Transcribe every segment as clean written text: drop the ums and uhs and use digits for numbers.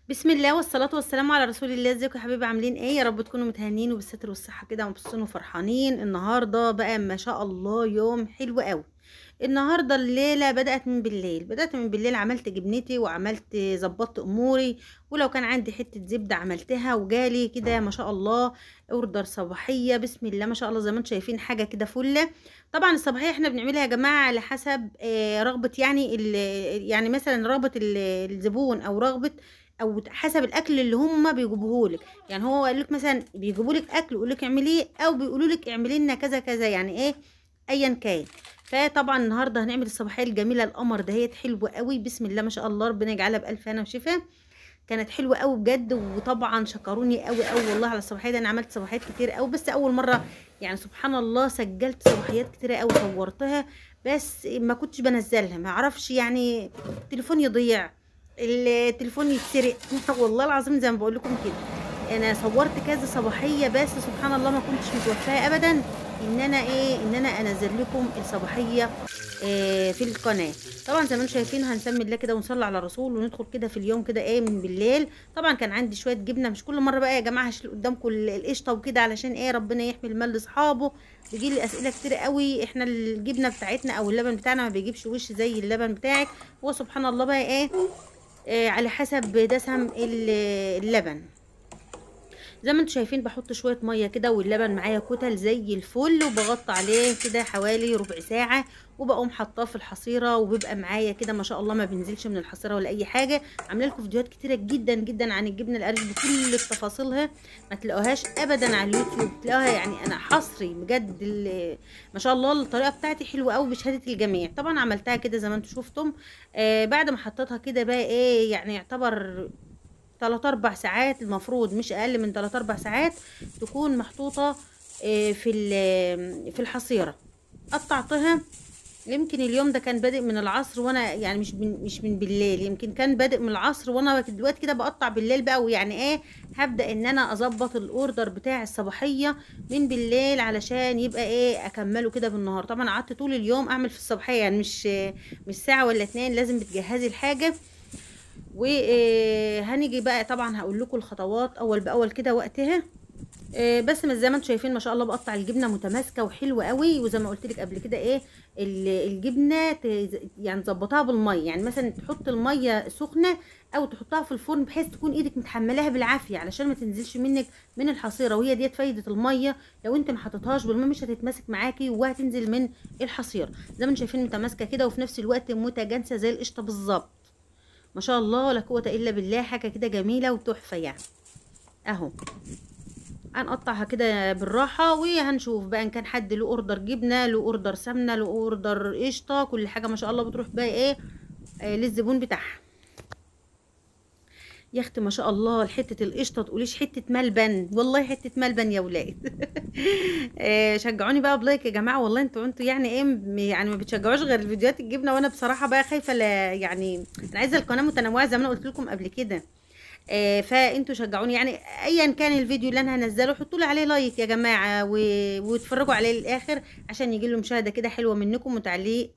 بسم الله والصلاة والسلام على رسول الله. ازيكم يا حبايبي؟ عاملين ايه؟ يا رب تكونوا متهنين وبالستر والصحة كده ومبسوطين وفرحانين. النهارده بقى ما شاء الله يوم حلو قوي. النهارده الليلة بدات من بالليل، عملت جبنتي وعملت ظبطت اموري، ولو كان عندي حتة زبدة عملتها، وجالي كده ما شاء الله order صباحية. بسم الله ما شاء الله، زي ما انتم شايفين حاجة كده فله. طبعا الصباحية احنا بنعملها يا جماعة على حسب رغبة، يعني يعني مثلا رغبة الزبون او رغبة او حسب الاكل اللي هم بيجيبوه لك. يعني هو قال لك مثلا بيجيبوا لك اكل ويقول لك اعمليه، او بيقولوا لك اعملي لنا كذا كذا، يعني ايه ايا كان. فطبعا النهارده هنعمل الصباحية الجميلة القمر دهيت، حلوة قوي بسم الله ما شاء الله، ربنا يجعلها بالف هنا وشفا. كانت حلوة قوي بجد، وطبعا شكروني قوي قوي والله على الصباحية دي. انا عملت صباحيات كتير قوي، بس اول مرة يعني سبحان الله سجلت صباحيات كتير قوي صورتها، بس ما كنتش بنزلها، ما اعرفش يعني التليفون يضيع، التليفون يتسرق والله العظيم زي ما بقول لكم كده. انا صورت كذا صباحية، بس سبحان الله ما كنتش متوفاه ابدا ان انا ايه، ان انا انزل لكم الصباحية في القناة. طبعا زي ما انتم شايفين هنسمي الله كده ونصلي على الرسول وندخل كده في اليوم كده ايه من بالليل. طبعا كان عندي شوية جبنه، مش كل مرة بقى يا جماعة هشيل قدامكم القشطه وكده، علشان ايه ربنا يحمي المال لاصحابه. بيجي لي اسئلة كتير قوي، احنا الجبنة بتاعتنا او اللبن بتاعنا ما بيجيبش وش زي اللبن بتاعك. هو سبحان الله بقى ايه، على حسب دسم اللبن. زي ما انتم شايفين بحط شوية مية كده، واللبن معايا كتل زي الفل، وبغطي عليه كده حوالي ربع ساعة، وبقوم حطاه في الحصيرة، وبيبقى معايا كده ما شاء الله ما بينزلش من الحصيرة ولا اي حاجة. عامله لكم فيديوهات كتيرة جدا جدا عن الجبنة القريش بكل تفاصيلها، ما تلاقوهاش ابدا على اليوتيوب، تلاقوها يعني انا حصري بجد. ما شاء الله الطريقة بتاعتي حلوة قوي بشهادة الجميع. طبعا عملتها كده زي ما انتم شفتم. بعد ما حطيتها كده بقى ايه، يعني يعتبر 3-4 ساعات، المفروض مش اقل من 3-4 ساعات تكون محطوطة في الحصيرة. قطعتها يمكن اليوم ده كان بادئ من العصر، وانا يعني مش من بالليل، يمكن كان بادئ من العصر، وانا دلوقتي كده بقطع بالليل بقى، ويعني ايه هبدا ان انا اظبط ال order بتاع الصباحية من بالليل علشان يبقى ايه اكمله كده بالنهار. طبعا قعدت طول اليوم اعمل في الصباحية، يعني مش ساعة ولا اتنين، لازم بتجهزي الحاجة. وهنيجي بقى طبعا هقول لكم الخطوات اول باول كده وقتها. بس زي ما انتم شايفين ما شاء الله بقطع الجبنة متماسكة وحلوه قوي. وزي ما قلت لك قبل كده ايه الجبنة يعني تظبطها بالمية، يعني مثلا تحط المية سخنة او تحطها في الفرن بحيث تكون ايدك متحملاها بالعافية علشان ما تنزلش منك من الحصيرة. وهي ديت فايده المية، لو انت ما حطيتهاش بالمية مش هتتماسك معاكي وهتنزل من الحصيرة. زي ما انتم شايفين متماسكة كده، وفي نفس الوقت متجانسة زي القشطه بالظبط ما شاء الله لا قوة الا بالله، حاجة كده جميلة وتحفه يعني. اهو هنقطعها كده بالراحة، وهنشوف بقى ان كان حد له order جبنه، له order سمنه، له order قشطه، كل حاجة ما شاء الله بتروح بقى ايه للزبون بتاعها. يا اختي ما شاء الله حتة القشطه تقوليش حتة ملبن، والله حتة ملبن يا ولاد. شجعوني بقى ب like يا جماعة، والله انتوا يعني ايه، يعني ما بتشجعوش غير الفيديوهات الجبنة، وانا بصراحة بقى خايفة يعني انا عايزه القناة متنوعة زي ما انا قلت لكم قبل كده. فانتوا شجعوني، يعني ايا كان الفيديو اللي انا هنزله حطوا لي عليه like يا جماعة، واتفرجوا عليه للاخر عشان يجي له مشاهده كده حلوة منكم، وتعليق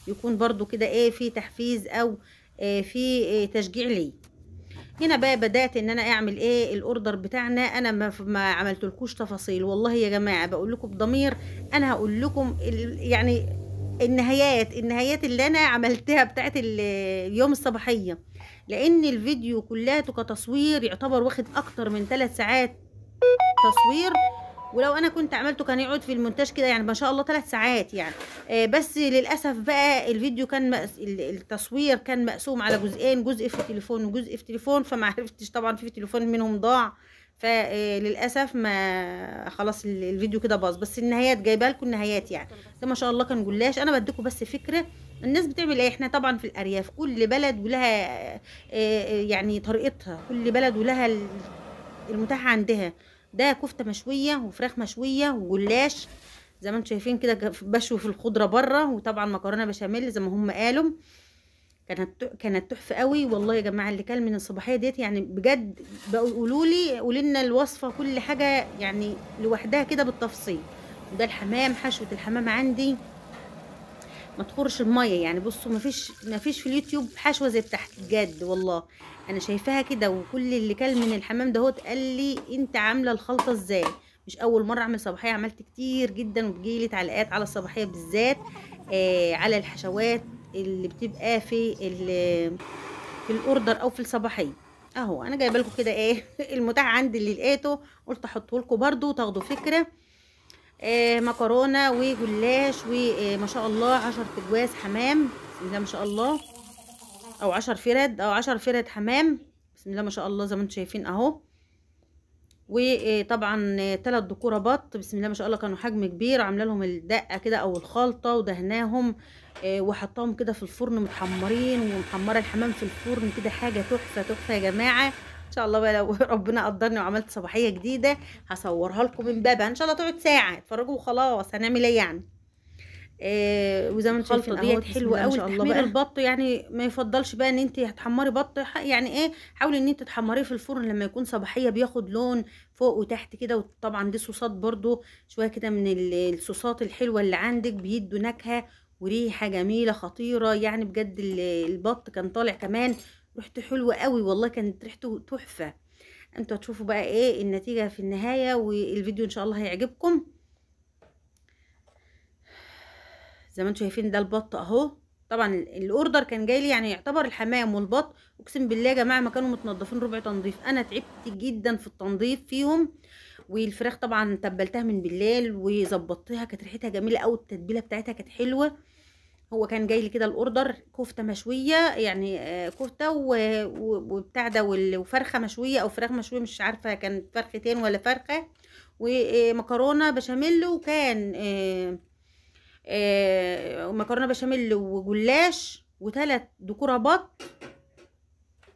يكون برضو كده ايه في تحفيز او في تشجيع لي. هنا بقى بدات ان انا اعمل ايه ال order بتاعنا. انا ما عملتلكوش تفاصيل والله يا جماعة، بقول لكم بضمير، انا هقول لكم يعني النهايات اللي انا عملتها بتاعت اليوم الصباحية، لان الفيديو كلها كتصوير يعتبر واخد اكتر من 3 ساعات تصوير، ولو انا كنت عملته كان يقعد في المونتاج كده يعني ما شاء الله 3 ساعات يعني. بس للاسف بقى الفيديو كان التصوير كان مقسوم على جزئين، جزء في تليفون وجزء في تليفون، فما عرفتش طبعا في تليفون منهم ضاع، فللاسف ما خلاص الفيديو كده باظ. بس النهايات جايبه لكم النهايات يعني، ده ما شاء الله كان جلاش. انا بديكم بس فكرة الناس بتعمل ايه. احنا طبعا في الارياف كل بلد ولها يعني طريقتها، كل بلد ولها المتاح عندها. ده كفته مشوية وفراخ مشوية وجلاش زي ما انتم شايفين كده، بشوي في الخضرة بره، وطبعا مكرونه بشاميل زي ما هم قالوا. كانت تحفة قوي والله يا جماعة. اللي كان من الصباحية ديت يعني بجد بقوا يقولوا لي قولي لنا الوصفة كل حاجة يعني لوحدها كده بالتفصيل. وده الحمام، حشوه الحمام عندي ما تخرش المية. يعني بصوا ما فيش في اليوتيوب حشوه زي بتاعت بجد والله، انا شايفاها كده. وكل اللي كل من الحمام دهوت قال لي انت عامله الخلطة ازاي. مش اول مرة اعمل صباحية، عملت كتير جدا وبتجيلي تعليقات على الصباحية بالذات، على الحشوات اللي بتبقى في ال order او في الصباحية. اهو انا جايبه لكم كده ايه المتاح عندي اللي لقيته، قلت احطه لكم برده تاخدوا فكرة. مكرونه وجلاش وما شاء الله 10 تجواز حمام، بسم الله ما شاء الله، او 10 فرد، او 10 فرد حمام، بسم الله ما شاء الله زي ما انتم شايفين اهو. وطبعا 3 دكوره بط، بسم الله ما شاء الله، كانوا حجم كبير، عامله لهم الدقة كده او الخلطة ودهناهم، وحطاهم كده في الفرن متحمرين، ومحمره الحمام في الفرن كده، حاجة تحفة تحفة يا جماعة. ان شاء الله بقى لو ربنا قدرني وعملت صباحية جديدة هصورها لكم من بابها ان شاء الله، تقعد ساعة اتفرجوا وخلاص، هنعمل ايه يعني. وزي ما انتم شايفين ديت حلوة قوي تحمير البط. يعني ما يفضلش بقى ان انت هتحمري بط، يعني ايه، حاولي ان انت تحمريه في الفرن لما يكون صباحية، بياخد لون فوق وتحت كده. وطبعا دي صوصات برضو شوية كده من الصوصات الحلوة اللي عندك، بيدوا نكهة وريحه جميلة خطيرة يعني بجد. البط كان طالع كمان ريحته حلوة قوي والله، كانت ريحته تحفة. انتوا هتشوفوا بقى ايه النتيجة في النهاية، والفيديو ان شاء الله هيعجبكم. زي ما انتم شايفين ده البط اهو. طبعا ال order كان جاي لي يعني يعتبر الحمام والبط، اقسم بالله يا جماعة ما كانوا متنضفين ربع تنظيف، انا تعبت جدا في التنظيف فيهم. والفراخ طبعا تبلتها من بالليل وظبطتها، كانت ريحتها جميلة قوي، التتبيله بتاعتها كانت حلوة. هو كان جاي لي كده ال order كفته مشوية، يعني كفته وبتاع ده وفرخه مشوية او فراخ مشوية، مش عارفه كانت فرختين ولا فرخة، ومكرونه بشاميل، وكان مكرونه بشاميل وجلاش و3 دكوره بط.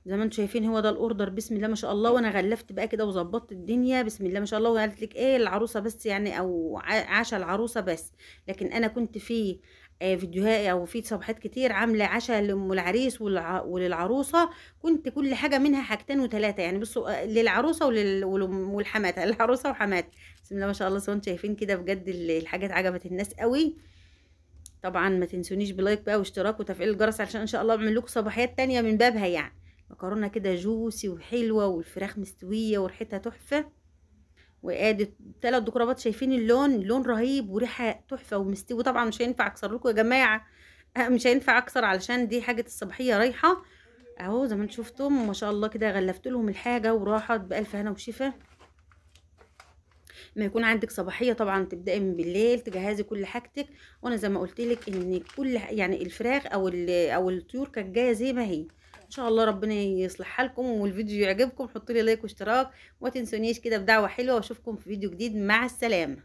زي ما انتم شايفين هو ده ال order، بسم الله ما شاء الله. وانا غلفت بقى كده وظبطت الدنيا بسم الله ما شاء الله. وقالت لك ايه العروسة بس يعني، او عشاء العروسة بس، لكن انا كنت في فيديوهات او في صفحات كتير عامله عشاء لام العريس وللعروسه، كنت كل حاجة منها حاجتين وثلاثة يعني. بصوا للعروسه والحماتها، العروسة وحماتها، بسم الله ما شاء الله. زي ما انتم شايفين كده بجد الحاجات عجبت الناس قوي. طبعا ما تنسونيش ب like بقى واشتراك وتفعيل الجرس، علشان ان شاء الله اعمل لكم صباحيات تانية من بابها. يعني مكرونه كده juicy وحلوه، والفراخ مستوية وريحتها تحفة، وادي 3 دكربات، شايفين اللون، لون رهيب وريحه تحفة ومستوي. طبعا مش هينفع اكسر لكم يا جماعة، مش هينفع اكسر علشان دي حاجة الصباحية رايحة اهو. زي ما انتم شفتم ما شاء الله كده غلفت لهم الحاجة وراحت بالف هنا وشفا. ما يكون عندك صباحية طبعا تبداي من بالليل تجهزي كل حاجتك. وانا زي ما قلت لك ان كل يعني الفراخ او الطيور كانت جاية زي ما هي. ان شاء الله ربنا يصلح حالكم والفيديو يعجبكم. حطوا لي like واشتراك وما تنسونيش كده بدعوة حلوة، واشوفكم في فيديو جديد. مع السلامة.